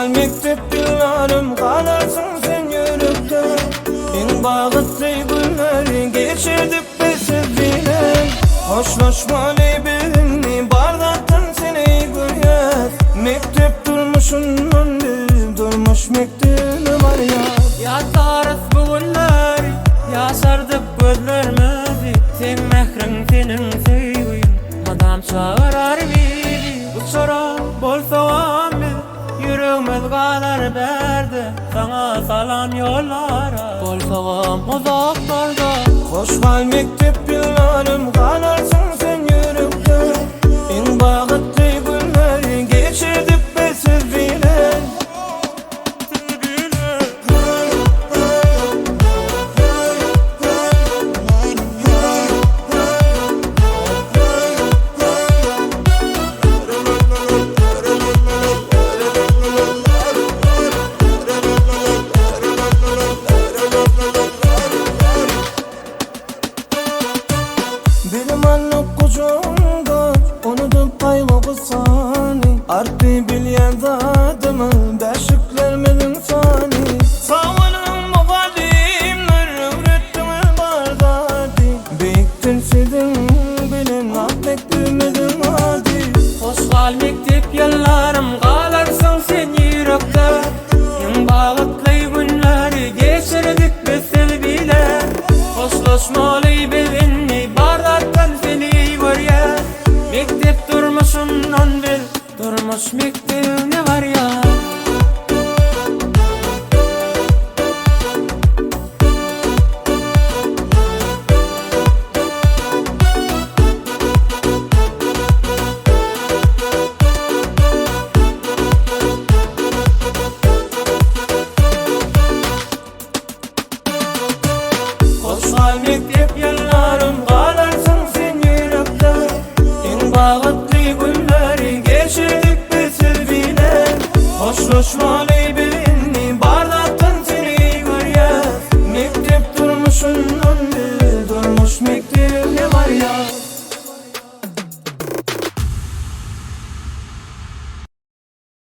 gal mekdep ýyllarym galarsyň sen ýürekde Iň bagtly günleri geçirdik biz siz bilen Hoşlaşmaly biz indi bar zatdan seni görýäs Mekdep durmuşyndan biz durmuş mekdebine barýas. Ýatlarys bu günleri, ýaşardyp gözlerimizi Seň mähriň, seniň söýgüň mydam çagyrar bizi Uçaran bolsagam biz, ýüregimiz galar bärde Saňa salam ýollara, bolsagam uzaklarda. Hoş gal mekdep ýyllarym galarsyň sen ýürekde Iň bagtly günleri geçirdik biz siz bilen. Bilim aldyk gujagyňda, unudyp gaýgy-gussany, Artdy bilýän zadymyz, bäşiklerimiziň sany. Sag boluň mugallymlar, öwretdiňiz bar zady, Beýikdir siziň bilen ak mekdebimiziň ady. Hoş gal mekdep ýyllarym, galarsyň sen ýürekde, Iň bagtly günleri geçirdik biz siz bile. Hoşlaşmaly biz indi, bar zatdan seni görýäs, Mekdep durmuşyndan biz durmuş mekdebine barýas. Hoş gal mekdep ýyllarym galarsyň sen ýürekde Iň bagtly günleri geçirdik biz siz bilen Hoşlaşmaly.